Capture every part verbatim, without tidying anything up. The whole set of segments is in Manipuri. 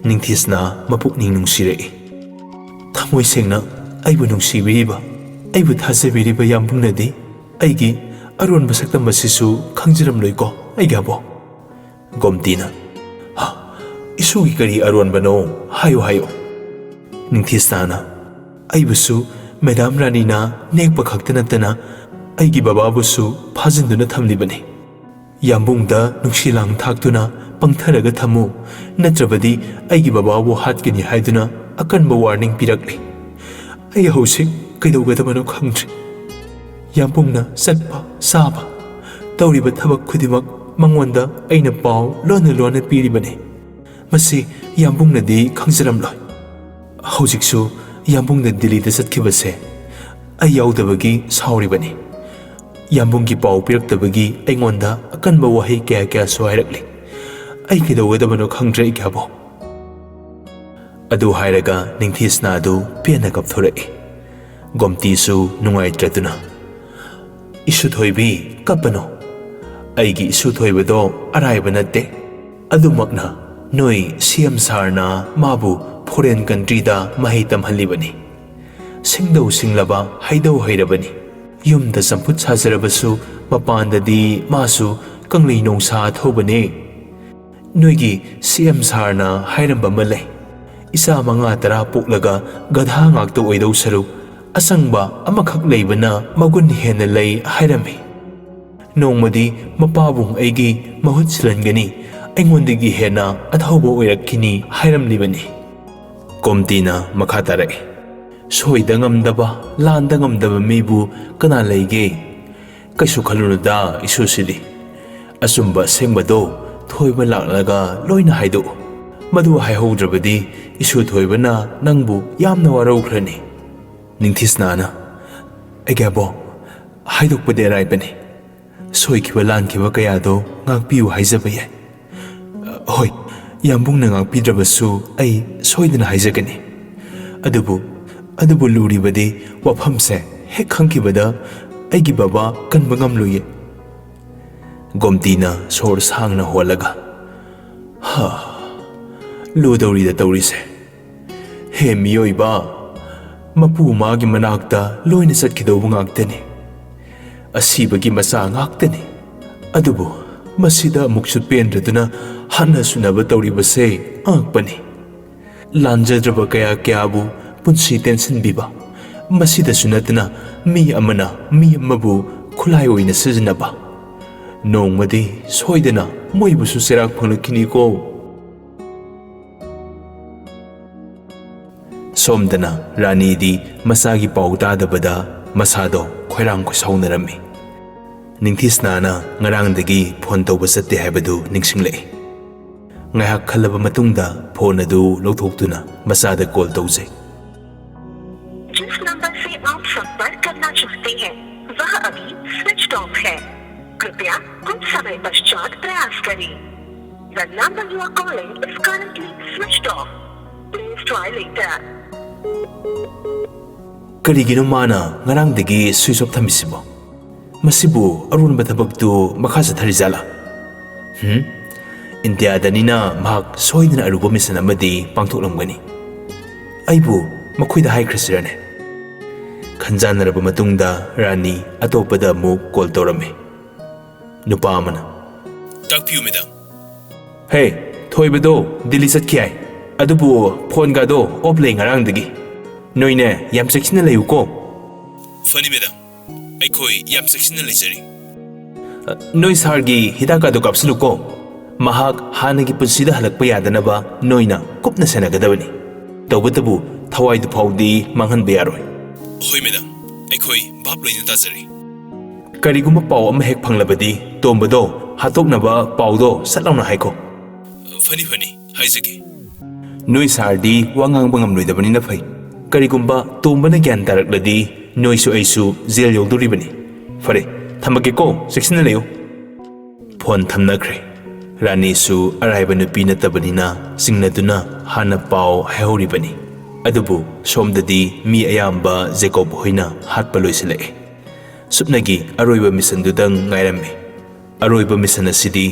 ꯅꯤꯡꯊꯤꯁꯅꯥ ꯃꯄꯨꯛꯅꯤꯡ ꯅꯨꯡꯁꯤꯔꯛꯏ꯫ ꯊꯃꯣꯏ ꯁꯦꯡꯅ ꯑꯩꯕꯨ ꯅꯨꯡꯁꯤꯕꯤꯔꯤꯕ, ꯑꯩꯕꯨ ꯊꯥꯖꯕꯤꯔꯤꯕ ꯌꯥꯝꯕꯨꯡꯅꯗꯤ ꯑꯩꯒꯤ ꯑꯔꯣꯟꯕ ꯁꯛꯇꯝ ꯑꯁꯤꯁꯨ ꯈꯪꯖꯔꯝꯂꯣꯏꯀꯣ ꯑꯩꯒꯤ ꯑꯕꯣꯛ? ꯒꯣꯝꯇꯤꯅ, "ꯍ, ꯏꯁꯨꯒꯤ ꯀꯔꯤ ꯑꯔꯣꯟꯕꯅꯣ? ꯍꯥꯏꯌꯨ, ꯍꯥꯏꯌꯨ꯫" ꯅꯤꯡꯊꯤꯁꯅꯥꯅ, "ꯑꯩꯕꯨꯁꯨ ꯃꯦꯗꯥꯝ ꯔꯥꯅꯤꯅ ꯅꯦꯛꯄ ꯈꯛꯇ ꯅꯠꯇꯅ ꯑꯩꯒꯤ ꯕꯕꯥꯕꯨꯁꯨ ꯐꯥꯖꯤꯟꯗꯨꯅ ꯊꯝꯂꯤꯕꯅꯤ꯫ ꯌꯥꯝꯕꯨꯡꯗ ꯅꯨꯡꯁꯤ ꯂꯥꯡ ꯊꯥꯛꯇꯨꯅ ꯄꯪꯊꯔꯒ ꯊꯝꯃꯨ, ꯅꯠꯇ꯭ꯔꯕꯗꯤ ꯑꯩꯒꯤ ꯕꯕꯥꯕꯨ ꯍꯥꯠꯀꯅꯤ" ꯍꯥꯏꯗꯨꯅ ꯑꯀꯟꯕ ꯋꯥꯔꯅꯤꯡ ꯄꯤꯔꯛꯂꯤ꯫ ꯑꯩ ꯍꯧꯖꯤꯛ ꯀꯩꯗꯧꯒꯗꯕꯅꯣ ꯈꯪꯗ꯭ꯔꯦ꯫ ꯌꯥꯝꯕꯨꯡꯅ ꯆꯠꯄ, ꯆꯥꯕ, ꯇꯧꯔꯤꯕ ꯊꯕꯛ ꯈꯨꯗꯤꯡꯃꯛ ꯃꯉꯣꯟꯗ ꯑꯩꯅ ꯄꯥꯎ ꯂꯣꯟꯅ ꯂꯣꯟꯅ ꯄꯤꯔꯤꯕꯅꯤ꯫ ꯃꯁꯤ ꯌꯥꯝꯕꯨꯡꯅꯗꯤ ꯈꯪꯖꯔꯝꯂꯣꯏ꯫ ꯍꯧꯖꯤꯛꯁꯨ ꯌꯥꯝꯕꯨꯡꯅ ꯗꯤꯜꯂꯤꯗ ꯆꯠꯈꯤꯕꯁꯦ ꯑꯩ ꯌꯥꯎꯗꯕꯒꯤ ꯁꯥꯎꯔꯤꯕꯅꯤ꯫ ꯌꯥꯝꯕꯨꯡꯒꯤ ꯄꯥꯎ ꯄꯤꯔꯛꯇꯕꯒꯤ ꯑꯩꯉꯣꯟꯗ ꯑꯀꯟꯕ ꯋꯥꯍꯩ ꯀꯌꯥ ꯀꯌꯥꯁꯨ ꯍꯥꯏꯔꯛꯂꯤ꯫ ꯑꯩ ꯀꯩꯗꯧꯒꯗꯕꯅꯣ ꯈꯪꯗ꯭ꯔꯦ, ꯏꯒ꯭ꯌꯥꯕꯣ꯫ ꯑꯗꯨ ꯍꯥꯏꯔꯒ ꯅꯤꯡꯊꯤꯁꯅꯥꯗꯨ ꯄꯦꯟꯅ ꯀꯞꯊꯣꯔꯛꯏ꯫ ꯒꯣꯝꯇꯤꯁꯨ ꯅꯨꯡꯉꯥꯏꯇ꯭ꯔꯗꯨꯅ, "ꯏꯁꯨ ꯊꯣꯏꯕꯤ, ꯀꯞꯄꯅꯨ꯫ ꯑꯩꯒꯤ ꯏꯁꯨ ꯊꯣꯏꯕꯗꯣ ꯑꯔꯥꯏꯕ ꯅꯠꯇꯦ꯫ ꯑꯗꯨꯃꯛꯅ ꯅꯣꯏ ꯁꯤ ꯑꯦꯝ ꯁꯥꯔꯅ ꯃꯥꯕꯨ ꯐꯣꯔꯦꯟ ꯀꯟꯇ꯭ꯔꯤꯗ ꯃꯍꯩ ꯇꯝꯍꯜꯂꯤꯕꯅꯤ꯫ ꯁꯤꯡꯗꯧ ꯁꯤꯡꯂꯕ, ꯍꯩꯗꯧ ꯍꯩꯔꯕꯅꯤ꯫ ꯌꯨꯝꯗ ꯆꯝꯐꯨꯠ ꯁꯥꯖꯔꯕꯁꯨ ꯃꯄꯥꯟꯗꯗꯤ ꯃꯥꯁꯨ ꯀꯪꯂꯩ ꯅꯣꯡꯁꯥ ꯊꯧꯕꯅꯦ꯫ ꯅꯣꯏꯒꯤ ꯁꯤ ꯑꯦꯝ ꯁꯥꯔꯅ ꯍꯥꯏꯔꯝꯕ ꯑꯃ ꯂꯩ, 'ꯏꯆꯥ ꯃꯉꯥ ꯇꯔꯥ ꯄꯣꯛꯂꯒ ꯒꯙꯥ ꯉꯥꯛꯇ ꯑꯣꯏꯗꯧ ꯁꯔꯨꯛ ꯑꯆꯪꯕ ꯑꯃꯈꯛ ꯂꯩꯕꯅ ꯃꯒꯨꯟ ꯍꯦꯟꯅ ꯂꯩ' ꯍꯥꯏꯔꯝꯃꯤ꯫ ꯅꯣꯡꯃꯗꯤ ꯃꯄꯥꯕꯨꯡ ꯑꯩꯒꯤ ꯃꯍꯨꯠ ꯁꯤꯜꯍꯟꯒꯅꯤ, ꯑꯩꯉꯣꯟꯗꯒꯤ ꯍꯦꯟꯅ ꯑꯊꯧꯕ ꯑꯣꯏꯔꯛꯈꯤꯅꯤ ꯍꯥꯏꯔꯝꯂꯤꯕꯅꯤ꯫ ꯒꯣꯝꯇꯤꯅ ꯃꯈꯥ ꯇꯥꯔꯛꯏ, "ꯁꯣꯏꯗ ꯉꯝꯗꯕ, ꯂꯥꯟꯗ ꯉꯝꯗꯕ ꯃꯤꯕꯨ ꯀꯅꯥ ꯂꯩꯒꯦ? ꯀꯩꯁꯨ ꯈꯜꯂꯨꯅꯨꯗ, ꯏꯁꯨꯁꯤꯗꯤ꯫ ꯑꯆꯨꯝꯕ ꯑꯁꯦꯡꯕꯗꯣ ꯊꯣꯏꯕ ꯂꯥꯛꯂꯒ ꯂꯣꯏꯅ ꯍꯥꯏꯗꯣꯛꯎ꯫ ꯃꯗꯨ ꯍꯥꯏꯍꯧꯗ꯭ꯔꯕꯗꯤ ꯏꯁꯨ ꯊꯣꯏꯕꯅ ꯅꯪꯕꯨ ꯌꯥꯝꯅ ꯋꯥꯔꯧꯈ꯭ꯔꯅꯤ꯫" ꯅꯤꯡꯊꯤꯁꯅꯥꯅ, "ꯑꯩꯒꯤ ꯑꯕꯣꯛ, ꯍꯥꯏꯗꯣꯛꯄꯗꯤ ꯑꯔꯥꯏꯕꯅꯤ꯫ ꯁꯣꯏꯈꯤꯕ ꯂꯥꯟꯈꯤꯕ ꯀꯌꯥꯗꯣ ꯉꯥꯛꯄꯤꯌꯨ ꯍꯥꯏꯖꯕ ꯌꯥꯏ꯫ ꯍꯣꯏ, ꯌꯥꯝꯕꯨꯡꯅ ꯉꯥꯛꯄꯤꯗ꯭ꯔꯕꯁꯨ ꯑꯩ ꯁꯣꯏꯗꯅ ꯍꯥꯏꯖꯒꯅꯤ꯫ ꯑꯗꯨꯕꯨ, ꯑꯗꯨꯕꯨ ꯂꯨꯔꯤꯕꯗꯤ ꯋꯥꯐꯝꯁꯦ ꯍꯦꯛ ꯈꯪꯈꯤꯕꯗ ꯑꯩꯒꯤ ꯕꯕꯥ ꯀꯟꯕ ꯉꯝꯂꯣꯏꯌꯦ꯫" ꯒꯣꯝꯇꯤꯅ ꯁꯣꯔ ꯁꯥꯡꯅ ꯍꯣꯜꯂꯒ, "ꯍꯥ, ꯂꯨꯗꯧꯔꯤꯗ ꯇꯧꯔꯤꯁꯦ꯫ ꯍꯦ ꯃꯤꯑꯣꯏꯕ, ꯃꯄꯨ ꯃꯥꯒꯤ ꯃꯅꯥꯛꯇ ꯂꯣꯏꯅ ꯆꯠꯈꯤꯗꯧꯕ ꯉꯥꯛꯇꯅꯤ꯫ ꯑꯁꯤꯕꯒꯤ ꯃꯆꯥ ꯉꯥꯛꯇꯅꯤ꯫ ꯑꯗꯨꯕꯨ ꯃꯁꯤꯗ ꯑꯃꯨꯛꯁꯨ ꯄꯦꯟꯗ꯭ꯔꯗꯨꯅ ꯍꯟꯅ ꯁꯨꯅꯕ ꯇꯧꯔꯤꯕꯁꯦ ꯑꯉꯛꯄꯅꯤ꯫ ꯂꯥꯟꯖꯗ꯭ꯔꯕ ꯀꯌꯥ ꯀꯌꯥꯕꯨ ꯄꯨꯟꯁꯤ ꯇꯦꯟꯁꯤꯟꯕꯤꯕ, ꯃꯁꯤꯗꯁꯨ ꯅꯠꯇꯅ ꯃꯤ ꯑꯃꯅ ꯃꯤ ꯑꯃꯕꯨ ꯈꯨꯠꯂꯥꯏ ꯑꯣꯏꯅ ꯁꯤꯖꯤꯟꯅꯕ꯫ ꯅꯣꯡꯃꯗꯤ ꯁꯣꯏꯗꯅ ꯃꯣꯏꯕꯨꯁꯨ ꯆꯩꯔꯥꯛ ꯐꯪꯂꯛꯈꯤꯅꯤꯀꯣ꯫ ꯁꯣꯝꯗꯅ ꯔꯥꯅꯤꯗꯤ ꯃꯆꯥꯒꯤ ꯄꯥꯎ ꯇꯥꯗꯕꯗ ꯃꯁꯥꯗꯣ ꯈꯣꯏꯔꯥꯡ ꯈꯣꯏꯁꯥꯎꯅꯔꯝꯃꯤ꯫ ꯅꯤꯡꯊꯤꯁꯅꯥꯅ ꯉꯔꯥꯡꯗꯒꯤ ꯐꯣꯟ ꯇꯧꯕ ꯆꯠꯇꯦ ꯍꯥꯏꯕꯗꯨ ꯅꯤꯡꯁꯤꯡꯂꯛꯏ꯫ ꯉꯥꯏꯍꯥꯛ ꯈꯜꯂꯕ ꯃꯇꯨꯡꯗ ꯐꯣꯟ ꯑꯗꯨ ꯂꯧꯊꯣꯛꯇꯨꯅ ꯃꯆꯥꯗ ꯀꯣꯜ ꯇꯧꯖꯩ꯫ जिस नंबर से आप संपर्क करना चाहते हैं, वह अभी स्विच ऑफ है। कृपया कुछ समय पश्चात प्रयास करें। The number you are calling is currently switched off. Please try later. ꯀꯔꯤꯒꯤꯅꯣ ꯃꯥꯅ ꯉꯔꯥꯡꯗꯒꯤ ꯁ꯭ꯋꯤꯆ ꯑꯣꯐ ꯊꯝꯃꯤꯁꯤꯕꯣ? ꯃꯁꯤꯕꯨ ꯑꯔꯣꯟꯕ ꯊꯕꯛꯇꯨ ꯃꯈꯥ ꯆꯠꯊꯔꯤꯖꯥꯠꯂꯥ? ꯍꯨꯝ? ꯏꯟꯗꯤꯌꯥꯗꯅꯤꯅ ꯃꯍꯥꯛ ꯁꯣꯏꯗꯅ ꯑꯔꯨꯕ ꯃꯤꯁꯟ ꯑꯃꯗꯤ ꯄꯥꯡꯊꯣꯛꯂꯝꯒꯅꯤ꯫ ꯑꯩꯕꯨ ꯃꯈꯣꯏꯗ ꯍꯥꯏꯈ꯭ꯔꯁꯤꯔꯅꯦ? ꯈꯟꯖꯥꯟꯅꯔꯕ ꯃꯇꯨꯡꯗ ꯔꯥꯅꯤ ꯑꯇꯣꯞꯄꯗ ꯑꯃꯨꯛ ꯀꯣꯜ ꯇꯧꯔꯝꯃꯤ꯫ ꯅꯨꯄꯥ ꯑꯃꯅ, ꯇꯥꯛꯄꯤꯌꯨ ꯃꯦꯗꯥꯝ꯫ ꯍꯦ, ꯊꯣꯏꯕꯗꯣ ꯗꯤꯜꯂꯤ ꯆꯠꯈꯤ ꯍꯥꯏ꯫ ꯑꯗꯨꯕꯨ ꯐꯣꯟꯒꯗꯣ ꯑꯣꯐ ꯂꯩ ꯉꯔꯥꯡꯗꯒꯤ꯫ ꯅꯣꯏꯅꯦ ꯌꯥꯝ ꯆꯦꯛꯁꯤꯟꯅ ꯂꯩꯌꯨꯀꯣ꯫ ꯐꯅꯤ ꯃꯦꯗꯥꯝ, ꯑꯩꯈꯣꯏ ꯌꯥꯝ ꯆꯦꯛꯁꯤꯟꯅ ꯂꯩꯖꯔꯤ꯫ ꯑ, ꯅꯣꯏ ꯁꯥꯔꯒꯤ ꯍꯤꯗꯥꯛꯀꯗꯣ ꯀꯥꯞꯁꯤꯜꯂꯨꯀꯣ꯫ ꯃꯍꯥꯛ ꯍꯥꯟꯅꯒꯤ ꯄꯨꯟꯁꯤꯗ ꯍꯜꯂꯛꯄ ꯌꯥꯗꯅꯕ ꯅꯣꯏꯅ ꯀꯨꯞꯅ ꯁꯦꯟꯅꯒꯗꯕꯅꯤ꯫ ꯇꯧꯕꯇꯕꯨ ꯊꯋꯥꯏꯗꯨ ꯐꯥꯎꯗꯤ ꯃꯥꯡꯍꯟꯕ ꯌꯥꯔꯣꯏ꯫ ꯍꯣꯏ ꯃꯦꯗꯥꯝ, ꯑꯩꯈꯣꯏ ꯚꯥꯞ ꯂꯣꯏꯅ ꯇꯥꯖꯔꯦ꯫ ꯀꯔꯤꯒꯨꯝꯕ ꯄꯥꯎ ꯑꯃ ꯍꯦꯛ ꯐꯪꯂꯕꯗꯤ ꯇꯣꯝꯕꯗꯣ ꯍꯥꯠꯇꯣꯛꯅꯕ ꯄꯥꯎꯗꯣ ꯁꯠ ꯂꯥꯎꯅ ꯍꯥꯏꯈꯣ꯫ ꯐꯅꯤ ꯐꯅꯤ, ꯍꯥꯏꯖꯒꯦ꯫ ꯅꯣꯏ ꯁꯥꯔꯗꯤ ꯋꯥ ꯉꯥꯡꯕ ꯉꯝꯂꯣꯏꯗꯕꯅꯤꯅ ꯐꯩ꯫ ꯀꯔꯤꯒꯨꯝꯕ ꯇꯣꯝꯕꯅ ꯒ꯭ꯌꯥꯟ ꯇꯥꯔꯛꯂꯗꯤ ꯅꯣꯏꯁꯨ ꯑꯩꯁꯨ ꯖꯦꯜ ꯌꯧꯗꯣꯔꯤꯕꯅꯤ꯫ ꯐꯔꯦ, ꯊꯝꯃꯒꯦꯀꯣ, ꯆꯦꯛꯁꯤꯟꯅ ꯂꯩꯌꯨ꯫ ꯐꯣꯟ ꯊꯝꯅꯈ꯭ꯔꯦ꯫ ꯔꯥꯅꯤꯁꯨ ꯑꯔꯥꯏꯕ ꯅꯨꯄꯤ ꯅꯠꯇꯕꯅꯤꯅ ꯆꯤꯡꯅꯗꯨꯅ ꯍꯥꯟꯅ ꯄꯥꯎ ꯍꯥꯏꯍꯧꯔꯤꯕꯅꯤ꯫ ꯑꯗꯨꯕꯨ ꯁꯣꯝꯗꯗꯤ ꯃꯤ ꯑꯌꯥꯝꯕ ꯖꯦꯀꯣꯕ ꯍꯣꯏꯅ ꯍꯥꯠꯄ ꯂꯣꯏꯁꯤꯜꯂꯛꯑꯦ꯫ ꯁꯨꯞꯅꯒꯤ ꯑꯔꯣꯏꯕ ꯃꯤꯁꯟꯗꯨꯗꯪ ꯉꯥꯏꯔꯝꯃꯤ꯫ ꯑꯔꯣꯏꯕ ꯃꯤꯁꯟ ꯑꯁꯤꯗꯤ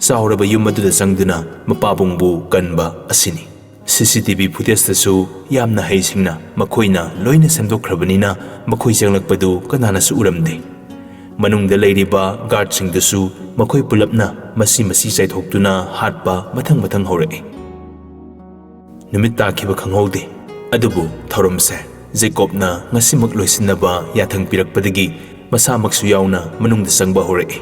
ꯆꯥꯎꯔꯕ ꯌꯨꯝ ꯑꯗꯨꯗ ꯆꯪꯗꯨꯅ ꯃꯄꯥꯕꯨꯡꯕꯨ ꯀꯟꯕ ꯑꯁꯤꯅꯤ꯫ ꯁꯤ ꯁꯤ ꯇꯤ ꯚꯤ ꯐꯨꯇꯦꯖꯇꯁꯨ ꯌꯥꯝꯅ ꯍꯩꯁꯤꯡꯅ ꯃꯈꯣꯏꯅ ꯂꯣꯏꯅ ꯁꯦꯝꯗꯣꯛꯈ꯭ꯔꯕꯅꯤꯅ ꯃꯈꯣꯏ ꯆꯪꯂꯛꯄꯗꯨ ꯀꯅꯥꯅꯁꯨ ꯎꯔꯝꯗꯦ꯫ ꯃꯅꯨꯡꯗ ꯂꯩꯔꯤꯕ ꯒꯥꯔꯗꯁꯤꯡꯗꯨꯁꯨ ꯃꯈꯣꯏ ꯄꯨꯂꯞꯅ ꯃꯁꯤ ꯃꯁꯤ ꯆꯥꯏꯊꯣꯛꯇꯨꯅ ꯍꯥꯠꯄ ꯃꯊꯪ ꯃꯊꯪ ꯍꯧꯔꯛꯏ꯫ ꯅꯨꯃꯤꯠ ꯇꯥꯈꯤꯕ ꯈꯪꯍꯧꯗꯦ꯫ ꯑꯗꯨꯕꯨ ꯊꯧꯔꯝꯁꯦ ꯖꯦꯀꯣꯕꯅ ꯉꯁꯤꯃꯛ ꯂꯣꯏꯁꯤꯟꯅꯕ ꯌꯥꯊꯪ ꯄꯤꯔꯛꯄꯗꯒꯤ ꯃꯁꯥꯃꯛꯁꯨ ꯌꯥꯎꯅ ꯃꯅꯨꯡꯗ ꯆꯪꯕ ꯍꯧꯔꯛꯏ꯫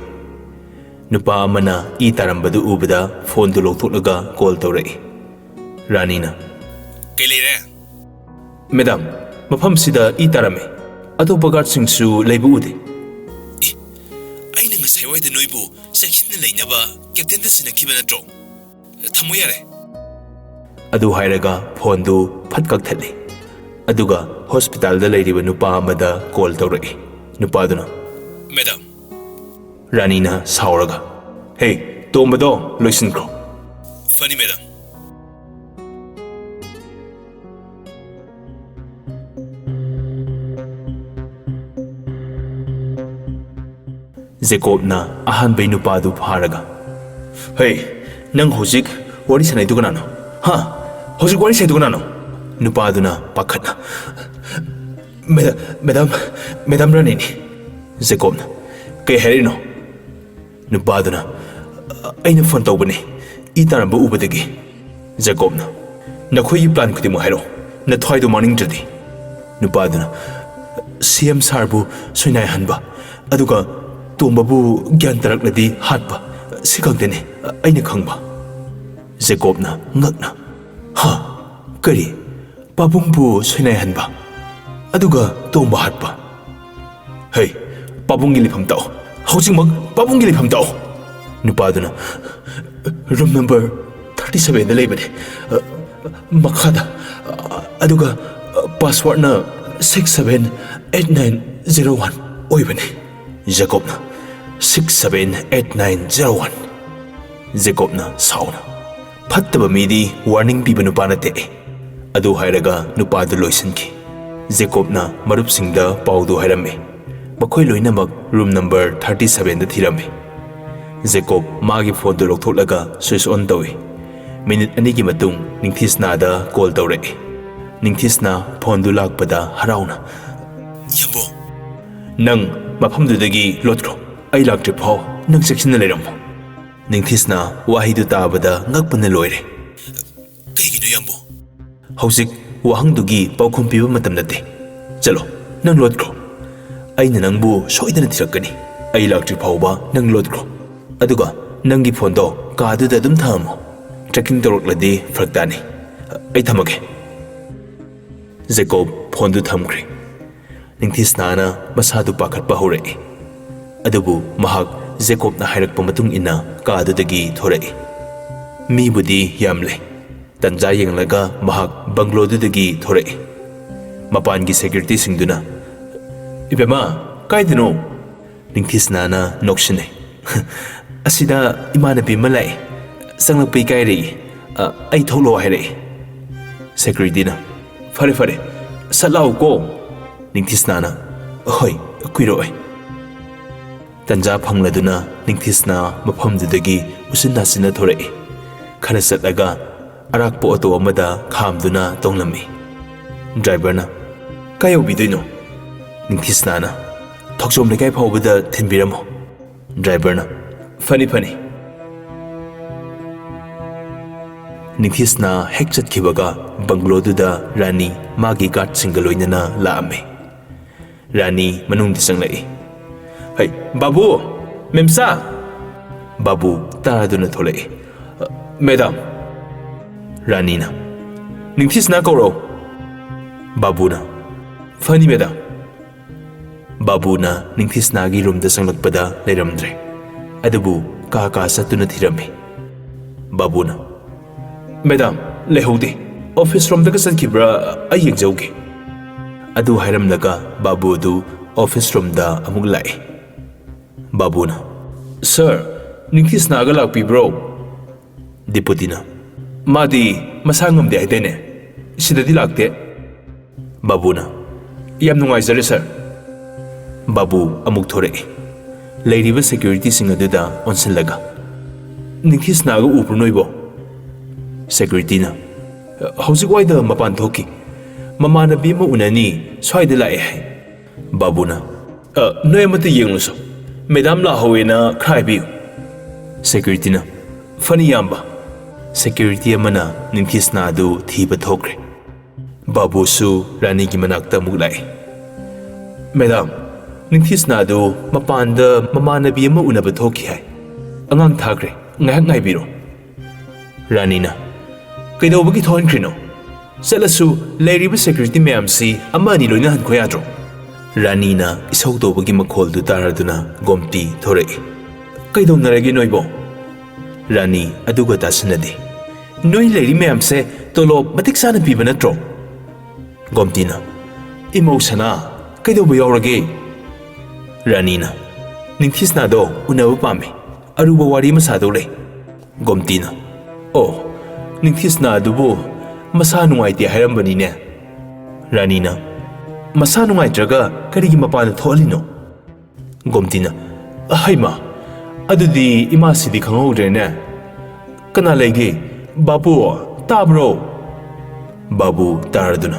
ꯅꯨꯄꯥ ꯑꯃꯅ ꯏ ꯇꯥꯔꯝꯕꯗꯨ ꯎꯕꯗ ꯐꯣꯟꯗꯨ ꯂꯧꯊꯣꯛꯂꯒ ꯀꯣꯜ ꯇꯧꯔꯛꯏ꯫ ꯔꯥꯅꯤꯅ, "ꯀꯩ ꯂꯩꯔꯦ?" "ꯃꯦꯗꯥꯝ, ꯃꯐꯝꯁꯤꯗ ꯏ ꯇꯥꯔꯝꯃꯤ꯫ ꯑꯇꯣꯞꯄ ꯒꯥꯔꯗꯁꯤꯡꯁꯨ ꯂꯩꯕ ꯎꯗꯦ꯫" "ꯏ, ꯑꯩꯅ ꯉꯁꯥꯏꯋꯥꯏꯗ ꯅꯣꯏꯕꯨ ꯆꯦꯛꯁꯤꯟꯅ ꯂꯩꯅꯕ ꯀꯦꯞꯇꯦꯟꯗ ꯁꯤꯟꯅꯈꯤꯕ ꯅꯠꯇ꯭ꯔꯣ? ꯊꯝꯃꯣ ꯌꯥꯔꯦ꯫" ꯑꯗꯨ ꯍꯥꯏꯔꯒ ꯐꯣꯟꯗꯨ ꯐꯠ ꯀꯛꯊꯠꯂꯤ꯫ ꯑꯗꯨꯒ ꯍꯣꯁꯄꯤꯇꯥꯜꯗ ꯂꯩꯔꯤꯕ ꯅꯨꯄꯥ ꯑꯃꯗ ꯀꯣꯜ ꯇꯧꯔꯛꯏ꯫ ꯅꯨꯄꯥꯗꯨꯅ, "ꯃꯦꯗꯥꯝ꯫" ꯔꯥꯅꯤꯅ ꯁꯥꯎꯔꯒ, "ꯍꯦ, ꯇꯣꯝꯕꯗꯣ ꯂꯣꯏꯁꯤꯟꯈ꯭ꯔꯣ꯫" "ꯐꯅꯤ, ꯃꯦꯗꯥꯝ꯫" ꯖꯦꯀꯣꯕꯅ ꯑꯍꯥꯟꯕꯩ ꯅꯨꯄꯥꯗꯨ ꯐꯥꯔꯒ, "ꯍꯦ, ꯅꯪ ꯍꯧꯖꯤꯛ ꯋꯥꯔꯤ ꯁꯥꯟꯅꯩꯗꯨ ꯀꯅꯥꯅꯣ? ꯍꯥ? ꯍꯧꯖꯤꯛ ꯋꯥꯔꯤ ꯁꯥꯏꯗꯨ ꯀꯅꯥꯅꯣ?" ꯅꯨꯄꯥꯗꯨꯅ ꯄꯥꯈꯠꯅ, "ꯃꯦꯗꯥ-, ꯃꯦꯗꯥꯝ, ꯃꯦꯗꯥꯝ ꯔꯥꯅꯤꯅꯤ꯫" ꯖꯦꯀꯣꯕꯅ, "ꯀꯩ ꯍꯥꯏꯔꯤꯅꯣ?" ꯅꯨꯄꯥꯗꯨꯅ, "ꯑꯩꯅ ꯐꯣꯟ ꯇꯧꯕꯅꯤ, ꯏ ꯇꯥꯔꯝꯕ ꯎꯕꯗꯒꯤ꯫" ꯖꯦꯀꯣꯕꯅ, "ꯅꯈꯣꯏꯒꯤ ꯄ꯭ꯂꯥꯟ ꯈꯨꯗꯤꯡꯃꯛ ꯍꯥꯏꯔꯛꯑꯣ, ꯅꯊ꯭ꯋꯥꯏꯗꯣ ꯃꯥꯡꯅꯤꯡꯗ꯭ꯔꯗꯤ꯫" ꯅꯨꯄꯥꯗꯨꯅ, "ꯁꯤ ꯑꯦꯝ ꯁꯥꯔꯕꯨ ꯁꯣꯏꯅꯥꯏꯍꯟꯕ, ꯑꯗꯨꯒ ꯇꯣꯝꯕꯕꯨ ꯒ꯭ꯌꯥꯟ ꯇꯥꯔꯛꯂꯗꯤ ꯍꯥꯠꯄ, ꯁꯤ ꯈꯛꯇꯅꯤ ꯑꯩꯅ ꯈꯪꯕ꯫" ꯖꯦꯀꯣꯕꯅ ꯉꯛꯅ, "ꯍꯥ? ꯀꯔꯤ? ꯄꯥꯕꯨꯡꯕꯨ ꯁꯣꯏꯅꯥꯏꯍꯟꯕ, ꯑꯗꯨꯒ ꯇꯣꯝꯕ ꯍꯥꯠꯄ? ꯍꯩ, ꯄꯥꯕꯨꯡꯒꯤ ꯂꯩꯐꯝ ꯇꯥꯛꯑꯣ, ꯍꯧꯖꯤꯛꯃꯛ ꯄꯥꯕꯨꯡꯒꯤ ꯂꯩꯐꯝ ꯇꯥꯛꯑꯣ꯫" ꯅꯨꯄꯥꯗꯨꯅ, "ꯔꯨꯝ ꯅꯝꯕꯔ ꯊꯥꯔꯇꯤ ꯁꯚꯦꯟꯗ ꯂꯩꯕꯅꯦ, ꯑ, ꯃꯈꯥꯗ, ꯑ, ꯑꯗꯨꯒ, ꯑ, ꯄꯥꯁꯋꯥꯔꯗꯅ six seven eight nine zero one ꯑꯣꯏꯕꯅꯦ꯫" ꯖꯦꯀꯣꯕꯅ, "six seven eight nine zero one." ꯖꯦꯀꯣꯕꯅ ꯁꯥꯎꯅ, "ꯐꯠꯇꯕ ꯃꯤꯗꯤ ꯋꯥꯔꯅꯤꯡ ꯄꯤꯕ ꯅꯨꯄꯥ ꯅꯠꯇꯦ꯫" ꯑꯗꯨ ꯍꯥꯏꯔꯒ ꯅꯨꯄꯥꯗꯨ ꯂꯣꯏꯁꯤꯟꯈꯤ꯫ ꯖꯦꯀꯣꯕꯅ ꯃꯔꯨꯞꯁꯤꯡꯗ ꯄꯥꯎꯗꯨ ꯍꯥꯏꯔꯝꯃꯤ꯫ ꯃꯈꯣꯏ ꯂꯣꯏꯅꯃꯛ ꯔꯨꯝ ꯅꯝꯕꯔ ꯊꯥꯔꯇꯤ ꯁꯚꯦꯟꯗ ꯊꯤꯔꯝꯃꯤ꯫ ꯖꯦꯀꯣꯕ ꯃꯥꯒꯤ ꯐꯣꯟꯗꯨ ꯂꯧꯊꯣꯛꯂꯒ ꯁ꯭ꯋꯤꯆ ꯑꯣꯟ ꯇꯧꯏ꯫ ꯃꯤꯅꯤꯠ ꯑꯅꯤꯒꯤ ꯃꯇꯨꯡ ꯅꯤꯡꯊꯤꯁꯅꯥꯗ ꯀꯣꯜ ꯇꯧꯔꯛꯏ꯫ ꯅꯤꯡꯊꯤꯁꯅꯥ ꯐꯣꯟꯗꯨ ꯂꯥꯛꯄꯗ ꯍꯔꯥꯎꯅ, "ꯏꯌꯥꯝꯕꯣ, ꯅꯪ ꯃꯐꯝꯗꯨꯗꯒꯤ ꯂꯣꯠꯈ꯭ꯔꯣ꯫ ꯑꯩ ꯂꯥꯛꯇ꯭ꯔꯤ ꯐꯥꯎ ꯅꯪ ꯆꯦꯛꯁꯤꯟꯅ ꯂꯩꯔꯝꯃꯣ꯫" ꯅꯤꯡꯊꯤꯁꯅꯥ ꯋꯥꯍꯩꯗꯨ ꯇꯥꯕꯗ ꯉꯛꯄꯅ ꯂꯣꯏꯔꯦ꯫ "ꯀꯩꯒꯤꯅꯣ, ꯏꯌꯥꯝꯕꯣ?" "ꯍꯧꯖꯤꯛ ꯋꯥꯍꯪꯗꯨꯒꯤ ꯄꯥꯎꯈꯨꯝ ꯄꯤꯕ ꯃꯇꯝ ꯅꯠꯇꯦ꯫ ꯆꯠꯂꯣ, ꯅꯪ ꯂꯣꯠꯈ꯭ꯔꯣ꯫ ꯑꯩꯅ ꯅꯪꯕꯨ ꯁꯣꯏꯗꯅ ꯊꯤꯔꯛꯀꯅꯤ꯫ ꯑꯩ ꯂꯥꯛꯇ꯭ꯔꯤ ꯐꯥꯎꯕ ꯅꯪ ꯂꯣꯠꯈ꯭ꯔꯣ꯫ ꯑꯗꯨꯒ ꯅꯪꯒꯤ ꯐꯣꯟꯗꯣ ꯀꯥꯗꯨꯗ ꯑꯗꯨꯝ ꯊꯝꯃꯣ꯫ ꯇ꯭ꯔꯦꯀꯤꯡ ꯇꯧꯔꯛꯂꯗꯤ ꯐꯔꯛ ꯇꯥꯅꯤ꯫ ꯑꯩ ꯊꯝꯃꯒꯦ꯫" ꯖꯦꯀꯣꯕ ꯐꯣꯟꯗꯨ ꯊꯝꯈ꯭ꯔꯦ꯫ ꯅꯤꯡꯊꯤꯁꯅꯥꯅ ꯃꯁꯥꯗꯨ ꯄꯥꯈꯠꯄ ꯍꯧꯔꯛꯏ꯫ ꯑꯗꯨꯕꯨ ꯃꯍꯥꯛ ꯖꯦꯀꯣꯕꯅ ꯍꯥꯏꯔꯛꯄ ꯃꯇꯨꯡ ꯏꯟꯅ ꯀꯥꯗꯨꯗꯒꯤ ꯊꯣꯔꯛꯏ꯫ ꯃꯤꯕꯨꯗꯤ ꯌꯥꯝꯂꯦ꯫ ꯇꯟꯖꯥ ꯌꯦꯡꯂꯒ ꯃꯍꯥꯛ ꯕꯪꯒ꯭ꯂꯣꯗꯨꯗꯒꯤ ꯊꯣꯔꯛꯏ꯫ ꯃꯄꯥꯟꯒꯤ ꯁꯦꯀ꯭ꯌꯨꯔꯤꯇꯤꯁꯤꯡꯗꯨꯅ, "ꯏꯕꯦꯝꯃ, ꯀꯥꯏꯗꯅꯣ?" ꯅꯤꯡꯊꯤꯁꯅꯥꯅ ꯅꯣꯛꯁꯤꯟꯅꯩ꯫ "ꯑꯁꯤꯗ ꯏꯃꯥꯟꯅꯕꯤ ꯑꯃ ꯂꯥꯛꯏ꯫ ꯆꯪꯂꯛꯄ ꯏꯀꯥꯏꯔꯦꯌꯦ꯫ ꯑ, ꯑꯩ ꯊꯣꯛꯂꯛꯑꯣ ꯍꯥꯏꯔꯛꯏ꯫" ꯁꯦꯀ꯭ꯌꯨꯔꯤꯇꯤꯅ, "ꯐꯔꯦ, ꯐꯔꯦ, ꯁꯠ ꯂꯥꯛꯎꯀꯣ꯫" ꯅꯤꯡꯊꯤꯁꯅꯥꯅ, "ꯍꯣꯏ, ꯀꯨꯏꯔꯛꯑꯣꯏ꯫" ꯇꯟꯖꯥ ꯐꯪꯂꯗꯨꯅ ꯅꯤꯡꯊꯤꯁꯅꯥ ꯃꯐꯝꯗꯨꯗꯒꯤ ꯎꯆꯤꯟ ꯅꯥꯆꯤꯟꯅ ꯊꯣꯔꯛꯏ꯫ ꯈꯔ ꯆꯠꯂꯒ ꯑꯔꯥꯛꯄ ꯑꯣꯇꯣ ꯑꯃꯗ ꯈꯥꯝꯗꯨꯅ ꯇꯣꯡꯂꯝꯃꯤ꯫ ꯗ꯭ꯔꯥꯏꯚꯔꯅ, "ꯀꯥꯏ ꯌꯧꯕꯤꯗꯣꯏꯅꯣ?" ꯅꯤꯡꯊꯤꯁꯅꯥꯅ, "ꯊꯣꯛꯆꯣꯝ ꯂꯩꯀꯥꯏ ꯐꯥꯎꯕꯗ ꯊꯤꯟꯕꯤꯔꯝꯃꯣ꯫" ꯗ꯭ꯔꯥꯏꯚꯔꯅ, "ꯐꯅꯤ, ꯐꯅꯤ꯫" ꯅꯤꯡꯊꯤꯁꯅꯥ ꯍꯦꯛ ꯆꯠꯈꯤꯕꯒ ꯕꯪꯒ꯭ꯂꯣꯗꯨꯗ ꯔꯥꯅꯤ ꯃꯥꯒꯤ ꯒꯥꯔꯗꯁꯤꯡꯒ ꯂꯣꯏꯅꯅ ꯂꯥꯛꯑꯝꯃꯤ꯫ ꯔꯥꯅꯤ ꯃꯅꯨꯡꯗ ꯆꯪꯂꯛꯏ꯫ "ꯍꯩ, ꯕꯥꯕꯨ! ꯃꯦꯝꯆꯥ!" ꯕꯥꯕꯨ ꯇꯥꯗꯨꯅ ꯊꯣꯛꯂꯛꯏ꯫ "ꯃꯦꯗꯥꯝ!" ꯔꯥꯅꯤꯅ, "ꯅꯤꯡꯊꯤꯁꯅꯥ ꯀꯧꯔꯛꯑꯣ꯫" ꯕꯥꯕꯨꯅ, "ꯐꯅꯤ, ꯃꯦꯗꯥꯝ꯫" ꯕꯥꯕꯨꯅ ꯅꯤꯡꯊꯤꯁꯅꯥꯒꯤ ꯔꯨꯝꯗ ꯆꯪꯂꯛꯄꯗ ꯂꯩꯔꯝꯗ꯭ꯔꯦ꯫ ꯑꯗꯨꯕꯨ ꯀꯥ ꯀꯥ ꯆꯠꯇꯨꯅ ꯊꯤꯔꯝꯃꯤ꯫ ꯕꯥꯕꯨꯅ, "ꯃꯦꯗꯥꯝ, ꯂꯩꯍꯧꯗꯦ꯫ ꯑꯣꯐꯤꯁ ꯔꯣꯝꯗꯒ ꯆꯠꯈꯤꯕ꯭ꯔꯥ? ꯑꯩ ꯌꯦꯡꯖꯧꯒꯦ꯫" ꯑꯗꯨ ꯍꯥꯏꯔꯝꯂꯒ ꯕꯥꯕꯨ ꯑꯗꯨ ꯑꯣꯐꯤꯁ ꯔꯣꯝꯗ ꯑꯃꯨꯛ ꯂꯥꯛꯏ꯫ ꯕꯥꯕꯨꯅ, "ꯁꯥꯔ, ꯅꯤꯡꯊꯤꯁꯅꯥꯒ ꯂꯥꯛꯄꯤꯕ꯭ꯔꯣ?" ꯗꯤꯄꯨꯇꯤꯅ, "ꯃꯥꯗꯤ ꯃꯁꯥ ꯉꯝꯗꯦ ꯍꯥꯏꯗꯥꯏꯅꯦ? ꯁꯤꯗꯗꯤ ꯂꯥꯛꯇꯦ꯫" ꯕꯥꯕꯨꯅ, "ꯌꯥꯝ ꯅꯨꯡꯉꯥꯏꯖꯔꯦ, ꯁꯥꯔ꯫" ꯕꯥꯕꯨ ꯑꯃꯨꯛ ꯊꯣꯔꯛꯏ꯫ ꯂꯩꯔꯤꯕ ꯁꯦꯀ꯭ꯌꯨꯔꯤꯇꯤꯁꯤꯡ ꯑꯗꯨꯗ ꯑꯣꯟꯁꯤꯜꯂꯒ, "ꯅꯤꯡꯊꯤꯁꯅꯥꯒ ꯎꯕ꯭ꯔꯣ ꯅꯣꯏꯕꯣ?" ꯁꯦꯀ꯭ꯌꯨꯔꯤꯇꯤꯅ, "ꯍꯧꯖꯤꯛ ꯋꯥꯏꯗ ꯃꯄꯥꯟ ꯊꯣꯛꯈꯤ꯫ ꯃꯃꯥꯟꯅꯕꯤ ꯑꯃ ꯎꯅꯅꯤ ꯁ꯭ꯋꯥꯏꯗ ꯂꯥꯛꯑꯦ ꯍꯥꯏ꯫" ꯕꯥꯕꯨꯅ, "ꯑ, ꯅꯣꯏ ꯑꯃꯠꯇ ꯌꯦꯡꯂꯨꯁꯣ꯫ ꯃꯦꯗꯥꯝ ꯂꯥꯛꯍꯧꯋꯦꯅ ꯈꯔ ꯍꯥꯏꯕꯤꯌꯨ꯫" ꯁꯦꯀ꯭ꯌꯨꯔꯤꯇꯤꯅ, "ꯐꯅꯤ ꯏꯌꯥꯝꯕ꯫" ꯁꯦꯀ꯭ꯌꯨꯔꯤꯇꯤ ꯑꯃꯅ ꯅꯤꯡꯊꯤꯁꯅꯥ ꯑꯗꯨ ꯊꯤꯕ ꯊꯣꯛꯈ꯭ꯔꯦ꯫ ꯕꯥꯕꯨꯁꯨ ꯔꯥꯅꯤꯒꯤ ꯃꯅꯥꯛꯇ ꯑꯃꯨꯛ ꯂꯥꯛꯑꯦ꯫ "ꯃꯦꯗꯥꯝ, ꯅꯤꯡꯊꯤꯁꯅꯥ ꯑꯗꯨ ꯃꯄꯥꯟꯗ ꯃꯃꯥꯟꯅꯕꯤ ꯑꯃ ꯎꯅꯕ ꯊꯣꯛꯈꯤ ꯍꯥꯏ꯫ ꯑꯉꯥꯡ ꯊꯥꯈ꯭ꯔꯦ, ꯉꯥꯏꯍꯥꯛ ꯉꯥꯏꯕꯤꯔꯣ꯫" ꯔꯥꯅꯤꯅ, "ꯀꯩꯗꯧꯕꯒꯤ ꯊꯣꯛꯍꯟꯈ꯭ꯔꯤꯅꯣ? ꯆꯠꯂꯁꯨ ꯂꯩꯔꯤꯕ ꯁꯦꯀ꯭ꯌꯨꯔꯤꯇꯤ ꯃꯌꯥꯝꯁꯤ ꯑꯃ ꯑꯅꯤ ꯂꯣꯏꯅ ꯍꯟꯈꯣ ꯌꯥꯗ꯭ꯔꯣ?" ꯔꯥꯅꯤꯅ ꯏꯁꯧ ꯇꯧꯕꯒꯤ ꯃꯈꯣꯜꯗꯨ ꯇꯥꯔꯗꯨꯅ ꯒꯣꯝꯇꯤ ꯊꯣꯔꯛꯏ꯫ "ꯀꯩꯗꯧꯅꯔꯒꯦ ꯅꯣꯏꯕꯣ?" ꯔꯥꯅꯤ ꯑꯗꯨꯒ ꯇꯥꯁꯤꯟꯅꯗꯦ꯫ "ꯅꯣꯏ ꯂꯩꯔꯤ ꯃꯌꯥꯝꯁꯦ ꯇꯣꯂꯣꯞ ꯃꯇꯤꯛ ꯆꯥꯅ ꯄꯤꯕ ꯅꯠꯇ꯭ꯔꯣ?" ꯒꯣꯝꯇꯤꯅ, "ꯏꯃꯧ ꯁꯅꯥ, ꯀꯩꯗꯧꯕ ꯌꯥꯎꯔꯒꯦ?" ꯔꯥꯅꯤꯅ, "ꯅꯤꯡꯊꯤꯁꯅꯥꯗꯣ ꯎꯅꯕ ꯄꯥꯝꯃꯤ꯫ ꯑꯔꯨꯕ ꯋꯥꯔꯤ ꯑꯃ ꯁꯥꯗꯧ ꯂꯩ꯫" ꯒꯣꯝꯇꯤꯅ, "ꯑꯣ, ꯅꯤꯡꯊꯤꯁꯅꯥ ꯑꯗꯨꯕꯨ ꯃꯁꯥ ꯅꯨꯡꯉꯥꯏꯇꯦ ꯍꯥꯏꯔꯝꯕꯅꯤꯅꯦ꯫" ꯔꯥꯅꯤꯅ, "ꯃꯁꯥ ꯅꯨꯡꯉꯥꯏꯇ꯭ꯔꯒ ꯀꯔꯤꯒꯤ ꯃꯄꯥꯟꯗ ꯊꯣꯛꯍꯜꯂꯤꯅꯣ?" ꯒꯣꯝꯇꯤꯅ, "ꯍꯩꯃꯥ, ꯑꯗꯨꯗꯤ ꯏꯃꯥꯁꯤꯗꯤ ꯈꯪꯍꯧꯗ꯭ꯔꯦꯅꯦ꯫ ꯀꯅꯥ ꯂꯩꯒꯦ? ꯕꯥꯕꯨ, ꯇꯥꯕ꯭ꯔꯣ?" ꯕꯥꯕꯨ ꯇꯥꯔꯗꯨꯅ,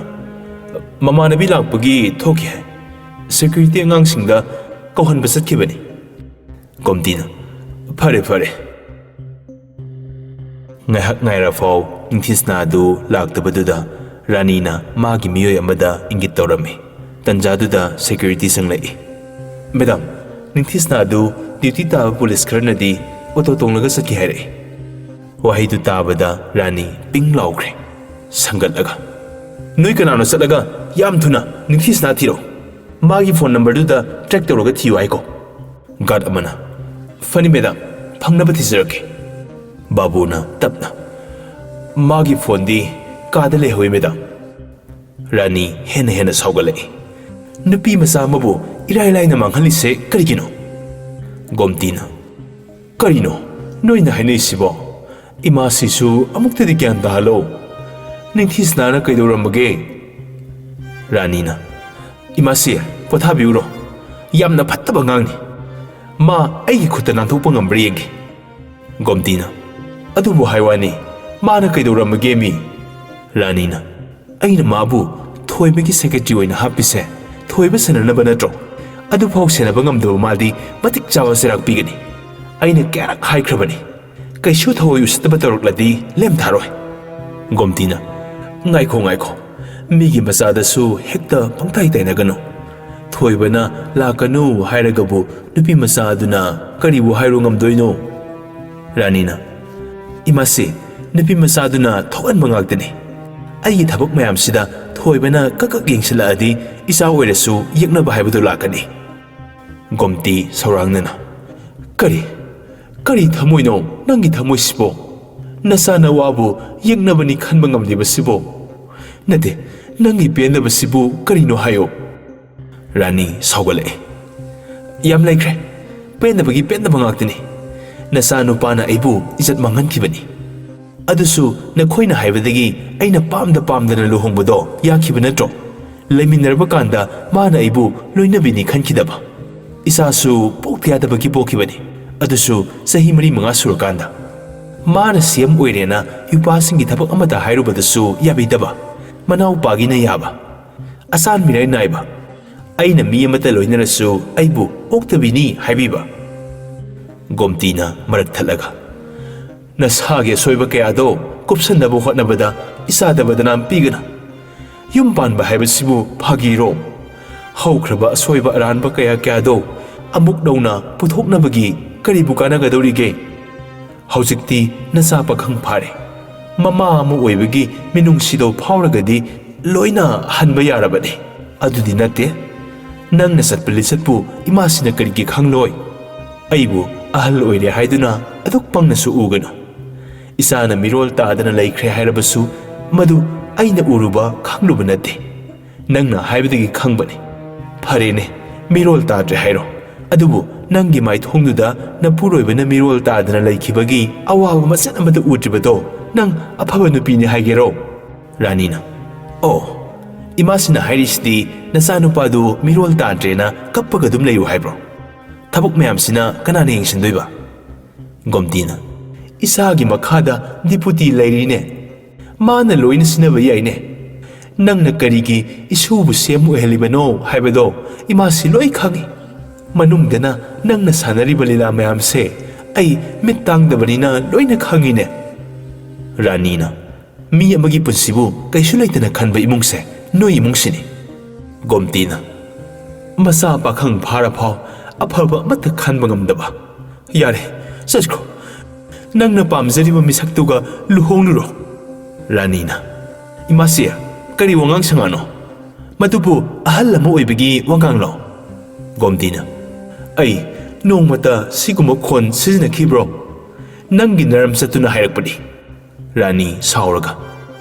"ꯃꯃꯥꯟꯅꯕꯤ ꯂꯥꯛꯄꯒꯤ ꯊꯣꯛꯈꯤ ꯍꯥꯏ꯫ ꯁꯦꯀ꯭ꯌꯨꯔꯤꯇꯤ ꯑꯉꯥꯡꯁꯤꯡꯗ ꯀꯧꯍꯟꯕ ꯆꯠꯈꯤꯕꯅꯤ꯫" ꯒꯣꯝꯇꯤꯅ, "ꯐꯔꯦ, ꯐꯔꯦ꯫" ꯉꯥꯏꯍꯥꯛ ꯉꯥꯏꯔꯐꯥꯎ ꯅꯤꯡꯊꯤꯁꯅꯥ ꯑꯗꯨ ꯂꯥꯛꯇꯕꯗꯨꯗ ꯔꯥꯅꯤꯅ ꯃꯥꯒꯤ ꯃꯤꯑꯣꯏ ꯑꯃꯗ ꯏꯪꯒꯤꯠ ꯇꯧꯔꯝꯃꯤ꯫ ꯇꯟꯖꯥꯗꯨꯗ ꯁꯦꯀ꯭ꯌꯨꯔꯤꯇꯤ ꯆꯪꯂꯛꯏ꯫ "ꯃꯦꯗꯥꯝ, ꯅꯤꯡꯊꯤꯁꯅꯥ ꯑꯗꯨ ꯗ꯭ꯌꯨꯇꯤ ꯇꯥꯕ ꯄꯨꯂꯤꯁ ꯈꯔꯅꯗꯤ ꯑꯣꯇꯣ ꯇꯣꯡꯂꯒ ꯆꯠꯈꯤ ꯍꯥꯏꯔꯛꯏ꯫" ꯋꯥꯍꯩꯗꯨ ꯇꯥꯕꯗ ꯔꯥꯅꯤ ꯄꯤꯡ ꯂꯥꯎꯈ꯭ꯔꯦ꯫ ꯁꯪꯒꯠꯂꯒ, "ꯅꯣꯏ ꯀꯅꯥꯅꯣ ꯆꯠꯂꯒ ꯌꯥꯝ ꯊꯨꯅ ꯅꯤꯡꯊꯤꯁꯅꯥ ꯊꯤꯔꯣ꯫ ꯃꯥꯒꯤ ꯐꯣꯟ ꯅꯝꯕꯔꯗꯨꯗ ꯇ꯭ꯔꯦꯛ ꯇꯧꯔꯒ ꯊꯤꯌꯨ ꯍꯥꯏꯀꯣ꯫" ꯒꯥꯔꯗ ꯑꯃꯅ, "ꯐꯅꯤ ꯃꯦꯗꯥꯝ, ꯐꯪꯅꯕ ꯊꯤꯖꯔꯛꯀꯦ꯫" ꯕꯥꯕꯨꯅ ꯇꯞꯅ, "ꯃꯥꯒꯤ ꯐꯣꯟꯗꯤ ꯀꯥꯗ ꯂꯩꯍꯧꯋꯤ ꯃꯦꯗꯥꯝ꯫" ꯔꯥꯅꯤ ꯍꯦꯟꯅ ꯍꯦꯟꯅ ꯁꯥꯎꯒꯠꯂꯛꯏ꯫ "ꯅꯨꯄꯤ ꯃꯆꯥ ꯑꯃꯕꯨ ꯏꯔꯥꯏ ꯂꯥꯏꯅ ꯃꯥꯡꯍꯜꯂꯤꯁꯦ ꯀꯔꯤꯒꯤꯅꯣ?" ꯒꯣꯝꯇꯤꯅ, "ꯀꯔꯤꯅꯣ ꯅꯣꯏꯅ ꯍꯥꯏꯅꯩꯁꯤꯕꯣ? ꯏꯃꯥꯁꯤꯁꯨ ꯑꯃꯨꯛꯇꯗꯤ ꯒ꯭ꯌꯥꯟ ꯇꯥꯍꯜꯂꯣ꯫ ꯅꯤꯡꯊꯤꯁꯅꯥꯅ ꯀꯩꯗꯧꯔꯝꯃꯒꯦ?" ꯔꯥꯅꯤꯅ, "ꯏꯃꯥꯁꯤ, ꯄꯣꯊꯥꯕꯤꯎꯔꯣ꯫ ꯌꯥꯝꯅ ꯐꯠꯇꯕ ꯑꯉꯥꯡꯅꯤ꯫ ꯃꯥ ꯑꯩꯒꯤ ꯈꯨꯠꯇ ꯅꯥꯟꯊꯣꯛꯄ ꯉꯝꯕ꯭ꯔꯥ ꯌꯦꯡꯒꯦ꯫ ꯒꯣꯝꯇꯤꯅ, "ꯑꯗꯨꯕꯨ ꯍꯥꯏ ꯋꯥꯅꯤ, ꯃꯥꯅ ꯀꯩꯗꯧꯔꯝꯕꯒꯦ ꯃꯤ?" ꯔꯥꯅꯤꯅ, "ꯑꯩꯅ ꯃꯥꯕꯨ ꯊꯣꯏꯕꯒꯤ ꯁꯦꯀ꯭ꯔꯦꯇꯔꯤ ꯑꯣꯏꯅ ꯍꯥꯞꯄꯤꯁꯦ ꯊꯣꯏꯕ ꯁꯦꯟꯅꯅꯕ ꯅꯠꯇ꯭ꯔꯣ? ꯑꯗꯨꯐꯥꯎ ꯁꯦꯟꯅꯕ ꯉꯝꯗꯕ ꯃꯥꯗꯤ ꯃꯇꯤꯛ ꯆꯥꯕ ꯆꯩꯔꯥꯛ ꯄꯤꯒꯅꯤ꯫ ꯑꯩꯅ ꯀꯌꯥꯔꯛ ꯍꯥꯏꯈ꯭ꯔꯕꯅꯤ, ꯀꯩꯁꯨ ꯊꯑꯣꯏ ꯎꯁꯤꯠꯇꯕ ꯇꯧꯔꯛꯂꯗꯤ ꯂꯦꯝꯊꯥꯔꯣꯏ꯫" ꯒꯣꯝꯇꯤꯅ, "ꯉꯥꯏꯈꯣ, ꯉꯥꯏꯈꯣ, ꯃꯤꯒꯤ ꯃꯆꯥꯗꯁꯨ ꯍꯦꯛꯇ ꯄꯪꯇꯥꯏ ꯇꯥꯏꯅꯒꯅꯨ꯫ ꯊꯣꯏꯕꯅ ꯂꯥꯛꯀꯅꯨ ꯍꯥꯏꯔꯒꯕꯨ ꯅꯨꯄꯤ ꯃꯆꯥ ꯑꯗꯨꯅ ꯀꯔꯤꯕꯨ ꯍꯥꯏꯔꯨ ꯉꯝꯗꯣꯏꯅꯣ?" ꯔꯥꯅꯤꯅ, "ꯏꯃꯥꯁꯤ, ꯅꯨꯄꯤ ꯃꯆꯥꯗꯨꯅ ꯊꯣꯛꯍꯟꯕ ꯉꯥꯛꯇꯅꯤ꯫ ꯑꯩꯒꯤ ꯊꯕꯛ ꯃꯌꯥꯝꯁꯤꯗ ꯊꯣꯏꯕꯅ ꯀꯛ ꯀꯛ ꯌꯦꯡꯁꯤꯜꯂꯛꯑꯗꯤ ꯏꯆꯥ ꯑꯣꯏꯔꯁꯨ ꯌꯦꯛꯅꯕ ꯍꯥꯏꯕꯗꯨ ꯂꯥꯛꯀꯅꯤ꯫" ꯒꯣꯝꯇꯤ ꯁꯧꯔꯥꯡꯅꯅ, "ꯀꯔꯤ, ꯀꯔꯤ ꯊꯃꯣꯏꯅꯣ ꯅꯪꯒꯤ ꯊꯃꯣꯏꯁꯤꯕꯣ? ꯅꯆꯥ ꯅꯋꯥꯕꯨ ꯌꯦꯛꯅꯕꯅꯤ ꯈꯟꯕ ꯉꯝꯂꯤꯕꯁꯤꯕꯣ? ꯅꯠꯇꯦ, ꯅꯪꯒꯤ ꯄꯦꯟꯗꯕꯁꯤꯕꯨ ꯀꯔꯤꯅꯣ ꯍꯥꯏꯌꯣ?" ꯔꯥꯅꯤ ꯁꯥꯎꯒꯠꯂꯛꯑꯦ꯫ "ꯌꯥꯝ ꯂꯩꯈ꯭ꯔꯦ꯫ ꯄꯦꯟꯗꯕꯒꯤ ꯄꯦꯟꯗꯕ ꯉꯥꯛꯇꯅꯤ꯫ ꯅꯆꯥ ꯅꯨꯄꯥꯅ ꯑꯩꯕꯨ ꯏꯖꯠ ꯃꯥꯡꯍꯟꯈꯤꯕꯅꯤ꯫ ꯑꯗꯨꯁꯨ ꯅꯈꯣꯏꯅ ꯍꯥꯏꯕꯗꯒꯤ ꯑꯩꯅ ꯄꯥꯝꯗ ꯄꯥꯝꯗꯅ ꯂꯨꯍꯣꯡꯕꯗꯣ ꯌꯥꯈꯤꯕ ꯅꯠꯇ꯭ꯔꯣ? ꯂꯩꯃꯤꯟꯅꯔꯕ ꯀꯥꯟꯗ ꯃꯥꯅ ꯑꯩꯕꯨ ꯂꯣꯏꯅꯕꯤꯅꯤ ꯈꯟꯈꯤꯗꯕ꯫ ꯏꯆꯥꯁꯨ ꯄꯣꯛꯇ ꯌꯥꯗꯕꯒꯤ ꯄꯣꯛꯈꯤꯕꯅꯤ, ꯑꯗꯨꯁꯨ ꯆꯍꯤ ꯃꯔꯤ ꯃꯉꯥ ꯁꯨꯔꯀꯥꯟꯗ꯫ ꯃꯥꯅ ꯁꯤ ꯑꯦꯝ ꯑꯣꯏꯔꯦꯅ ꯌꯨꯄꯥꯁꯤꯡꯒꯤ ꯊꯕꯛ ꯑꯃꯠꯇ ꯍꯥꯏꯔꯨꯕꯗꯁꯨ ꯌꯥꯕꯤꯗꯕ, ꯃꯅꯥꯎꯄꯥꯒꯤꯅ ꯌꯥꯕ꯫ ꯑꯆꯥꯟ ꯃꯤꯔꯥꯏ ꯅꯥꯏꯕ꯫ ꯑꯩꯅ ꯃꯤ ꯑꯃꯠꯇ ꯂꯣꯏꯅꯔꯁꯨ ꯑꯩꯕꯨ ꯑꯣꯛꯇꯕꯤꯅꯤ ꯍꯥꯏꯕꯤꯕ꯫" ꯒꯣꯝꯇꯤꯅ ꯃꯔꯛ ꯊꯠꯂꯒ, "ꯅꯁꯥꯒꯤ ꯑꯁꯣꯏꯕ ꯀꯌꯥꯗꯣ ꯀꯨꯞꯁꯟꯅꯕ ꯍꯣꯠꯅꯕꯗ ꯏꯆꯥꯗ ꯕꯗꯅꯥꯝ ꯄꯤꯒꯅꯨ꯫ ꯌꯨꯝ ꯄꯥꯟꯕ ꯍꯥꯏꯕꯁꯤꯕꯨ ꯐꯥꯒꯤꯔꯣ? ꯍꯧꯈ꯭ꯔꯕ ꯑꯁꯣꯏꯕ ꯑꯔꯥꯟꯕ ꯀꯌꯥ ꯀꯌꯥꯗꯣ ꯑꯃꯨꯛ ꯅꯧꯅ ꯄꯨꯊꯣꯛꯅꯕꯒꯤ ꯀꯔꯤꯕꯨ ꯀꯥꯟꯅꯒꯗꯧꯔꯤꯒꯦ? ꯍꯧꯖꯤꯛꯇꯤ ꯅꯆꯥ ꯄꯥꯈꯪ ꯐꯥꯔꯦ꯫ ꯃꯃꯥ ꯑꯃ ꯑꯣꯏꯕꯒꯤ ꯃꯤꯅꯨꯡꯁꯤꯗꯣ ꯐꯥꯎꯔꯒꯗꯤ ꯂꯣꯏꯅ ꯍꯟꯕ ꯌꯥꯔꯕꯅꯤ꯫ ꯑꯗꯨꯗꯤ ꯅꯠꯇꯦ꯫ ꯅꯪꯅ ꯆꯠꯄ ꯂꯤꯆꯠꯄꯨ ꯏꯃꯥꯁꯤꯅ ꯀꯔꯤꯒꯤ ꯈꯪꯂꯣꯏ? ꯑꯩꯕꯨ ꯑꯍꯜ ꯑꯣꯏꯔꯦ ꯍꯥꯏꯗꯨꯅ ꯑꯗꯨꯛ ꯄꯪꯅꯁꯨ ꯎꯒꯅꯨ꯫ ꯏꯆꯥꯅ ꯃꯤꯔꯣꯜ ꯇꯥꯗꯅ ꯂꯩꯈ꯭ꯔꯦ ꯍꯥꯏꯔꯕꯁꯨ ꯃꯗꯨ ꯑꯩꯅ ꯎꯔꯨꯕ ꯈꯪꯂꯨꯕ ꯅꯠꯇꯦ꯫ ꯅꯪꯅ ꯍꯥꯏꯕꯗꯒꯤ ꯈꯪꯕꯅꯤ꯫ ꯐꯔꯦꯅꯦ, ꯃꯤꯔꯣꯜ ꯇꯥꯗ꯭ꯔꯦ ꯍꯥꯏꯔꯣ꯫ ꯑꯗꯨꯕꯨ ꯅꯪꯒꯤ ꯃꯥꯏꯊꯣꯡꯗꯨꯗ ꯅꯄꯨꯔꯣꯏꯕꯅ ꯃꯤꯔꯣꯜ ꯇꯥꯗꯅ ꯂꯩꯈꯤꯕꯒꯤ ꯑꯋꯥꯕ ꯃꯆꯦꯠ ꯑꯃꯠꯇ ꯎꯗ꯭ꯔꯤꯕꯗꯣ ꯅꯪ ꯑꯐꯕ ꯅꯨꯄꯤꯅꯤ ꯍꯥꯏꯒꯦꯔꯣ?" ꯔꯥꯅꯤꯅ, "ꯑꯣ, ꯏꯃꯥꯁꯤꯅ ꯍꯥꯏꯔꯤꯁꯤꯗꯤ ꯅꯆꯥꯅꯨꯄꯥꯗꯨ ꯃꯤꯔꯣꯜ ꯇꯥꯗ꯭ꯔꯦꯅ ꯀꯞꯄꯒ ꯑꯗꯨꯝ ꯂꯩꯌꯨ ꯍꯥꯏꯕ꯭ꯔꯣ? ꯊꯕꯛ ꯃꯌꯥꯝꯁꯤꯅ ꯀꯅꯥꯅ ꯌꯦꯡꯁꯤꯟꯗꯣꯏꯕ? ꯒꯣꯝꯇꯤꯅ, "ꯏꯆꯥꯒꯤ ꯃꯈꯥꯗ ꯗꯤꯄꯨꯇꯤ ꯂꯩꯔꯤꯅꯦ, ꯃꯥꯅ ꯂꯣꯏꯅ ꯁꯤꯟꯅꯕ ꯌꯥꯏꯅꯦ꯫ ꯅꯪꯅ ꯀꯔꯤꯒꯤ ꯏꯁꯨꯕꯨ ꯁꯦꯝ ꯑꯣꯏꯍꯜꯂꯤꯕꯅꯣ ꯍꯥꯏꯕꯗꯣ ꯏꯃꯥꯁꯤ ꯂꯣꯏ ꯈꯪꯏ꯫ ꯃꯅꯨꯡꯗꯅ ꯅꯪꯅ ꯁꯥꯟꯅꯔꯤꯕ ꯂꯤꯂꯥ ꯃꯌꯥꯝꯁꯦ ꯑꯩ ꯃꯤꯠ ꯇꯥꯡꯗꯕꯅꯤꯅ ꯂꯣꯏꯅ ꯈꯪꯏꯅꯦ꯫" ꯔꯥꯅꯤꯅ, "ꯃꯤ ꯑꯃꯒꯤ ꯄꯨꯟꯁꯤꯕꯨ ꯀꯩꯁꯨ ꯂꯩꯇꯅ ꯈꯟꯕ ꯏꯃꯨꯡꯁꯦ ꯅꯣꯏ ꯏꯃꯨꯡꯁꯤꯅꯤ꯫" ꯒꯣꯝꯇꯤꯅ, "ꯃꯆꯥ ꯄꯥꯈꯪ ꯐꯥꯔ ꯐꯥꯎ ꯑꯐꯕ ꯑꯃꯠꯇ ꯈꯟꯕ ꯉꯝꯗꯕ꯫ ꯌꯥꯔꯦ, ꯆꯠꯈ꯭ꯔꯣ꯫ ꯅꯪꯅ ꯄꯥꯝꯖꯔꯤꯕ ꯃꯤꯁꯛꯇꯨꯒ ꯂꯨꯍꯣꯡꯂꯨꯔꯣ꯫" ꯔꯥꯅꯤꯅ, "ꯏꯃꯥꯁꯤ, ꯀꯔꯤ ꯋꯥꯉꯥꯡ ꯁꯉꯥꯡꯅꯣ? ꯃꯗꯨꯕꯨ ꯑꯍꯜ ꯑꯃ ꯑꯣꯏꯕꯒꯤ ꯋꯥꯉꯥꯡꯂꯣ?" ꯒꯣꯝꯇꯤꯅ, "ꯑꯩ ꯅꯣꯡꯃꯇ ꯁꯤꯒꯨꯝꯕ ꯈꯣꯟ ꯁꯤꯖꯤꯟꯅꯈꯤꯕ꯭ꯔꯣ? ꯅꯪꯒꯤ ꯅꯔꯝ ꯆꯠꯇꯨꯅ ꯍꯥꯏꯔꯛꯄꯅꯤ꯫" ꯔꯥꯅꯤ ꯁꯥꯎꯔꯒ,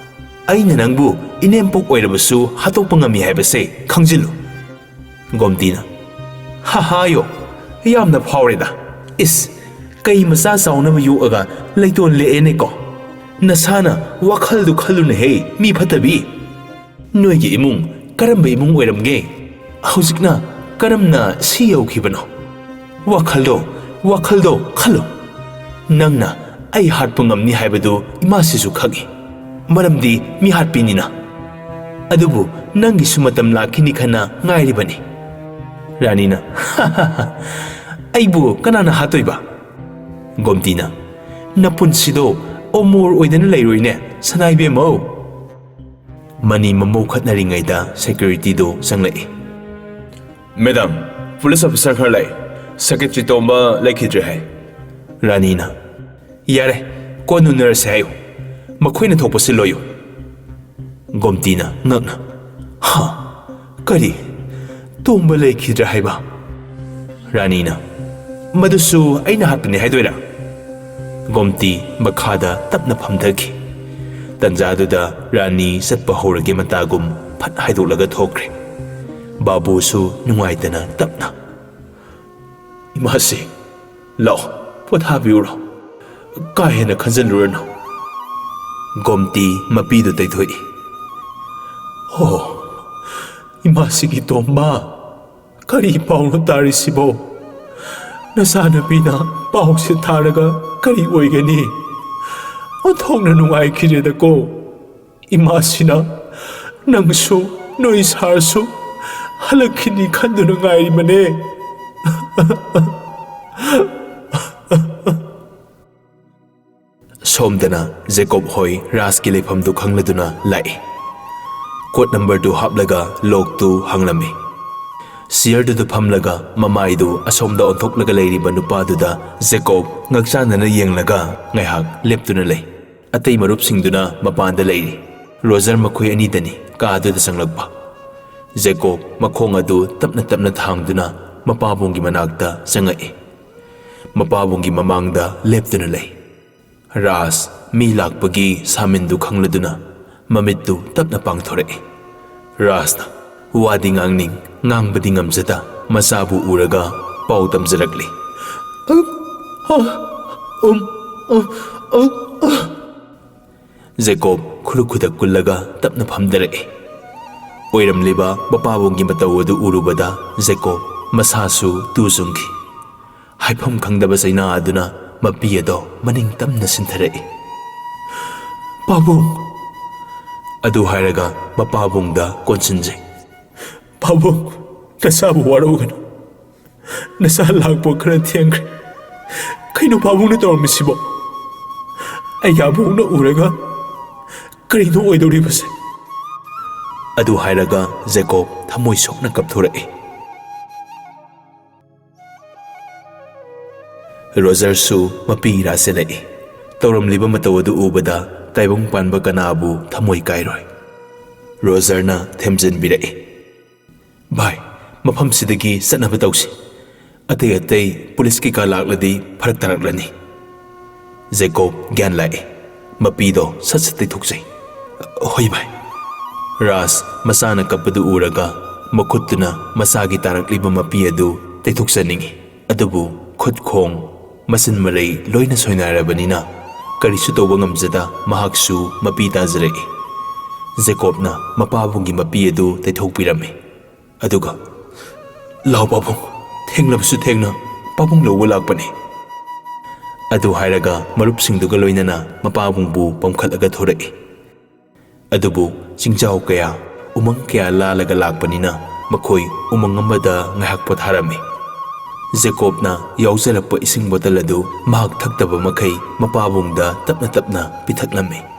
"ꯑꯩꯅ ꯅꯪꯕꯨ ꯏꯅꯦꯝꯄꯣꯛ ꯑꯣꯏꯔꯕꯁꯨ ꯍꯥꯠꯇꯣꯛꯄ ꯉꯝꯃꯤ ꯍꯥꯏꯕꯁꯦ ꯈꯪꯖꯤꯜꯂꯨ꯫" ꯒꯣꯝꯇꯤꯅ, "ꯍꯥꯍꯥꯌꯣ, ꯌꯥꯝꯅ ꯐꯥꯎꯔꯦꯗ꯫ ꯏꯁ, ꯀꯩ ꯃꯆꯥ ꯆꯥꯎꯅꯕ ꯌꯣꯛꯑꯒ ꯂꯩꯇꯣꯟ ꯂꯦꯛꯑꯦꯅꯦꯀꯣ꯫ ꯅꯁꯥꯅ ꯋꯥꯈꯜꯗꯨ ꯈꯜꯂꯨꯅꯦꯍꯦ, ꯃꯤ ꯐꯠꯇꯕꯤ꯫ ꯅꯣꯏꯒꯤ ꯏꯃꯨꯡ ꯀꯔꯝꯕ ꯏꯃꯨꯡ ꯑꯣꯏꯔꯝꯒꯦ? ꯍꯧꯖꯤꯛꯅ ꯀꯔꯝꯅ ꯁꯤ ꯌꯧꯈꯤꯕꯅꯣ? ꯋꯥꯈꯜꯗꯣ, ꯋꯥꯈꯜꯗꯣ ꯈꯜꯂꯣ꯫ ꯅꯪꯅ ꯑꯩ ꯍꯥꯠꯄ ꯉꯝꯅꯤ ꯍꯥꯏꯕꯗꯨ ꯏꯃꯥꯁꯤꯁꯨ ꯈꯪꯏ, ꯃꯔꯝꯗꯤ ꯃꯤꯍꯥꯠꯄꯤꯅꯤꯅ꯫ ꯑꯗꯨꯕꯨ ꯅꯪꯒꯤꯁꯨ ꯃꯇꯝ ꯂꯥꯛꯈꯤꯅꯤ ꯈꯟꯅ ꯉꯥꯏꯔꯤꯕꯅꯤ꯫" ꯔꯥꯅꯤꯅ, "ꯑꯩꯕꯨ ꯀꯅꯥꯅ ꯍꯥꯠꯇꯣꯏꯕ?" ꯒꯣꯝꯇꯤꯅ, "ꯅꯄꯨꯟꯁꯤꯗꯣ ꯑꯃꯣꯔ ꯑꯣꯏꯗꯅ ꯂꯩꯔꯣꯏꯅꯦ, ꯁꯅꯥꯏꯕꯦꯝꯃꯧ꯫" ꯃꯅꯤ ꯃꯃꯧ ꯈꯠꯅꯔꯤꯉꯩꯗ ꯁꯦꯀ꯭ꯌꯨꯔꯤꯇꯤꯗꯨ ꯆꯪꯂꯛꯏ꯫ "ꯃꯦꯗꯥꯝ, ꯄꯨꯂꯤꯁ ꯑꯣꯐꯤꯁꯥꯔ ꯈꯔ ꯂꯥꯛꯏ꯫ ꯁꯦꯀ꯭ꯔꯦꯇꯔꯤ ꯇꯣꯝꯕ ꯂꯩꯈꯤꯗ꯭ꯔꯦ ꯍꯥꯏ꯫" ꯔꯥꯅꯤꯅ, "ꯌꯥꯔꯦ, ꯀꯣꯟꯅ ꯎꯅꯔꯁꯦ ꯍꯥꯏꯌꯨ꯫ ꯃꯈꯣꯏꯅ ꯊꯣꯛꯄ ꯁꯤꯜꯂꯣꯌꯨ꯫" ꯒꯣꯝꯇꯤꯅ ꯉꯛꯅ, "ꯍꯥ? ꯀꯔꯤ? ꯇꯣꯝꯕ ꯂꯩꯈꯤꯗ꯭ꯔꯦ ꯍꯥꯏꯕ?" ꯔꯥꯅꯤꯅ, "ꯃꯗꯨꯁꯨ ꯑꯩꯅ ꯍꯥꯠꯄꯅꯤ ꯍꯥꯏꯗꯣꯏꯔꯥ?" ꯒꯣꯝꯇꯤ ꯃꯈꯥꯗ ꯇꯞꯅ ꯐꯝꯊꯈꯤ꯫ ꯇꯟꯖꯥꯗꯨꯗ ꯔꯥꯅꯤ ꯆꯠꯄ ꯍꯧꯔꯒꯦ ꯃꯇꯥꯒꯨꯝ ꯐꯠ ꯍꯥꯏꯗꯣꯛꯂꯒ ꯊꯣꯛꯈ꯭ꯔꯦ꯫ ꯕꯥꯕꯨꯁꯨ ꯅꯨꯡꯉꯥꯏꯇꯅ ꯇꯞꯅ, "ꯏꯃꯥꯁꯤ, ꯂꯥꯛꯑꯣ, ꯄꯣꯊꯥꯕꯤꯔꯨꯔꯣ꯫ ꯀꯥ ꯍꯦꯟꯅ ꯈꯟꯖꯤꯜꯂꯨꯔꯅꯨ꯫" ꯒꯣꯝꯇꯤ ꯃꯄꯤꯗꯨ ꯇꯩꯊꯣꯛꯏ꯫ "ꯍꯣ, ꯏꯃꯥꯁꯤꯒꯤ ꯇꯣꯝꯕ, ꯀꯔꯤ ꯄꯥꯎꯅꯣ ꯇꯥꯔꯤꯁꯤꯕꯣ? ꯅꯆꯥꯅꯨꯄꯤꯅ ꯄꯥꯎꯁꯦ ꯊꯥꯔꯒ ꯀꯔꯤ ꯑꯣꯏꯒꯅꯤ? ꯑꯣꯟꯊꯣꯛꯅ ꯅꯨꯡꯉꯥꯏꯈꯤꯗ꯭ꯔꯦꯗꯀꯣ꯫ ꯏꯃꯥꯁꯤꯅ ꯅꯪꯁꯨ ꯅꯣꯏ ꯁꯥꯔꯁꯨ ꯍꯜꯂꯛꯈꯤꯅꯤ ꯈꯟꯗꯨꯅ ꯉꯥꯏꯔꯤꯕꯅꯦ꯫ ꯁꯣꯝꯗꯅ ꯖꯦꯀꯣꯕ ꯍꯣꯏ ꯔꯥꯖꯀꯤ ꯂꯩꯐꯝꯗꯨ ꯈꯪꯂꯗꯨꯅ ꯂꯥꯛꯏ꯫ ꯀꯣꯗ ꯅꯝꯕꯔꯗꯨ ꯍꯥꯞꯂꯒ ꯂꯣꯛꯇꯨ ꯍꯥꯡꯂꯝꯃꯤ꯫ ꯆꯤꯌꯔꯗꯨꯗ ꯐꯝꯂꯒ ꯃꯃꯥꯏꯗꯨ ꯑꯁꯣꯝꯗ ꯑꯣꯟꯊꯣꯛꯂꯒ ꯂꯩꯔꯤꯕ ꯅꯨꯄꯥꯗꯨꯗ ꯖꯦꯀꯣꯕ ꯉꯛꯆꯥꯟꯅꯅ ꯌꯦꯡꯂꯒ ꯉꯥꯏꯍꯥꯛ ꯂꯦꯞꯇꯨꯅ ꯂꯩ꯫ ꯑꯇꯩ ꯃꯔꯨꯞꯁꯤꯡꯗꯨꯅ ꯃꯄꯥꯟꯗ ꯂꯩꯔꯤ꯫ ꯔꯣꯖꯔ ꯃꯈꯣꯏ ꯑꯅꯤꯗꯅꯤ ꯀꯥꯗꯨꯗ ꯆꯪꯂꯛꯄ꯫ ꯖꯦꯀꯣꯕ ꯃꯈꯣꯡ ꯑꯗꯨ ꯇꯞꯅ ꯇꯞꯅ ꯊꯥꯡꯗꯨꯅ ꯃꯄꯥꯕꯨꯡꯒꯤ ꯃꯅꯥꯛꯇ ꯆꯪꯉꯛꯏ꯫ ꯃꯄꯥꯕꯨꯡꯒꯤ ꯃꯃꯥꯡꯗ ꯂꯦꯞꯇꯨꯅ ꯂꯩ꯫ ꯔꯥꯖ ꯃꯤ ꯂꯥꯛꯄꯒꯤ ꯁꯥꯃꯤꯟꯗꯨ ꯈꯪꯂꯗꯨꯅ ꯃꯃꯤꯠꯇꯨ ꯇꯞꯅ ꯄꯥꯡꯊꯣꯔꯛꯏ꯫ ꯔꯥꯖꯅ ꯋꯥꯗꯤ ꯉꯥꯡꯅꯤꯡ, ꯉꯥꯡꯕꯗꯤ ꯉꯝꯖꯗ ꯃꯆꯥꯕꯨ ꯎꯔꯒ ꯄꯥꯎ ꯇꯝꯖꯔꯛꯂꯤ꯫ ꯖꯦꯀꯣꯕ ꯈꯨꯔꯨ ꯈꯨꯗꯛ ꯀꯨꯜꯂꯒ ꯇꯞꯅ ꯐꯝꯗꯔꯛꯏ꯫ ꯑꯣꯏꯔꯝꯂꯤꯕ ꯃꯄꯥꯕꯨꯡꯒꯤ ꯃꯇꯧ ꯑꯗꯨ ꯎꯔꯨꯕꯗ ꯖꯦꯀꯣꯕ ꯃꯁꯥꯁꯨ ꯇꯨ ꯆꯨꯡꯈꯤ꯫ ꯍꯥꯏꯐꯝ ꯈꯪꯗꯕ ꯆꯩꯅꯥ ꯑꯗꯨꯅ ꯃꯄꯤ ꯑꯗꯣ ꯃꯅꯤꯡ ꯇꯝꯅ ꯁꯤꯟꯊꯔꯛꯏ꯫ "ꯄꯥꯕꯨꯡ!" ꯑꯗꯨ ꯍꯥꯏꯔꯒ ꯃꯄꯥꯕꯨꯡꯗ ꯀꯣꯟꯁꯤꯟꯖꯩ꯫ "ꯄꯥꯕꯨꯡ, ꯅꯁꯥꯕꯨ ꯋꯥꯔꯧꯒꯅꯨ꯫ ꯅꯁꯥ ꯂꯥꯛꯄ ꯈꯔ ꯊꯦꯡꯈ꯭ꯔꯦ꯫ ꯀꯩꯅꯣ ꯄꯥꯕꯨꯡꯅ ꯇꯧꯔꯝꯃꯤꯁꯤꯕꯣ? ꯑꯩ ꯌꯥꯕꯨꯡꯅ ꯎꯔꯒ ꯀꯔꯤꯅꯣ ꯑꯣꯏꯗꯧꯔꯤꯕꯁꯦ?" ꯑꯗꯨ ꯍꯥꯏꯔꯒ ꯖꯦꯀꯣꯕ ꯊꯃꯣꯏ ꯁꯣꯛꯅ ꯀꯞꯊꯣꯔꯛꯏ꯫ ꯔꯣꯖꯔꯁꯨ ꯃꯄꯤ ꯏꯔꯥ ꯆꯦꯜꯂꯛꯏ꯫ ꯇꯧꯔꯝꯂꯤꯕ ꯃꯇꯧ ꯑꯗꯨ ꯎꯕꯗ ꯇꯥꯏꯕꯪ ꯄꯥꯟꯕ ꯀꯅꯥꯕꯨ ꯊꯃꯣꯏ ꯀꯥꯏꯔꯣꯏ? ꯔꯣꯖꯔꯅ ꯊꯦꯝꯖꯤꯟꯕꯤꯔꯛꯏ꯫ "ꯚꯥꯏ, ꯃꯐꯝꯁꯤꯗꯒꯤ ꯆꯠꯅꯕ ꯇꯧꯁꯤ꯫ ꯑꯇꯩ ꯑꯇꯩ ꯄꯨꯂꯤꯁ ꯀꯩꯀꯥ ꯂꯥꯛꯂꯗꯤ ꯐꯔꯛ ꯇꯥꯔꯛꯂꯅꯤ꯫" ꯖꯦꯀꯣꯕ ꯒ꯭ꯌꯥꯟ ꯂꯥꯛꯏ꯫ ꯃꯄꯤꯗꯣ ꯁꯠ ꯁꯠ ꯇꯩꯊꯣꯛꯆꯩ꯫ "ꯍꯣꯏ ꯚꯥꯏ꯫" ꯔꯥꯖ ꯃꯆꯥꯅ ꯀꯞꯄꯗꯨ ꯎꯔꯒ ꯃꯈꯨꯠꯇꯨꯅ ꯃꯆꯥꯒꯤ ꯇꯥꯔꯛꯂꯤꯕ ꯃꯄꯤ ꯑꯗꯨ ꯇꯩꯊꯣꯛꯆꯅꯤꯡꯏ꯫ ꯑꯗꯨꯕꯨ ꯈꯨꯠ ꯈꯣꯡ, ꯃꯆꯤꯟ ꯃꯔꯩ ꯂꯣꯏꯅ ꯁꯣꯏꯅꯥꯏꯔꯕꯅꯤꯅ ꯀꯔꯤꯁꯨ ꯇꯧꯕ ꯉꯝꯖꯗ ꯃꯍꯥꯛꯁꯨ ꯃꯄꯤ ꯇꯥꯖꯔꯛꯏ꯫ ꯖꯦꯀꯣꯕꯅ ꯃꯄꯥꯕꯨꯡꯒꯤ ꯃꯄꯤ ꯑꯗꯨ ꯇꯩꯊꯣꯛꯄꯤꯔꯝꯃꯤ꯫ ꯑꯗꯨꯒ, "ꯂꯥꯎ ꯄꯥꯕꯨꯡ, ꯊꯦꯡꯂꯕꯁꯨ ꯊꯦꯡꯅ ꯄꯥꯕꯨꯡ ꯂꯧꯕ ꯂꯥꯛꯄꯅꯤ꯫ ꯑꯗꯨ ꯍꯥꯏꯔꯒ ꯃꯔꯨꯞꯁꯤꯡꯗꯨꯒ ꯂꯣꯏꯅꯅ ꯃꯄꯥꯕꯨꯡꯕꯨ ꯄꯝꯈꯠꯂꯒ ꯊꯣꯔꯛꯏ꯫ ꯑꯗꯨꯕꯨ ꯆꯤꯡꯖꯥꯎ ꯀꯌꯥ, ꯎꯃꯪ ꯀꯌꯥ ꯂꯥꯜꯂꯒ ꯂꯥꯛꯄꯅꯤꯅ ꯃꯈꯣꯏ ꯎꯃꯪ ꯑꯃꯗ ꯉꯥꯏꯍꯥꯛ ꯄꯣꯊꯥꯔꯝꯃꯤ꯫ ꯖꯦꯀꯣꯕꯅ ꯌꯥꯎꯖꯔꯛꯄ ꯏꯁꯤꯡ ꯕꯣꯇꯜ ꯑꯗꯨ ꯃꯍꯥꯛ ꯊꯛꯇꯕ ꯃꯈꯩ ꯃꯄꯥꯕꯨꯡꯗ ꯇꯞꯅ ꯇꯞꯅ ꯄꯤꯊꯛꯂꯝꯃꯤ꯫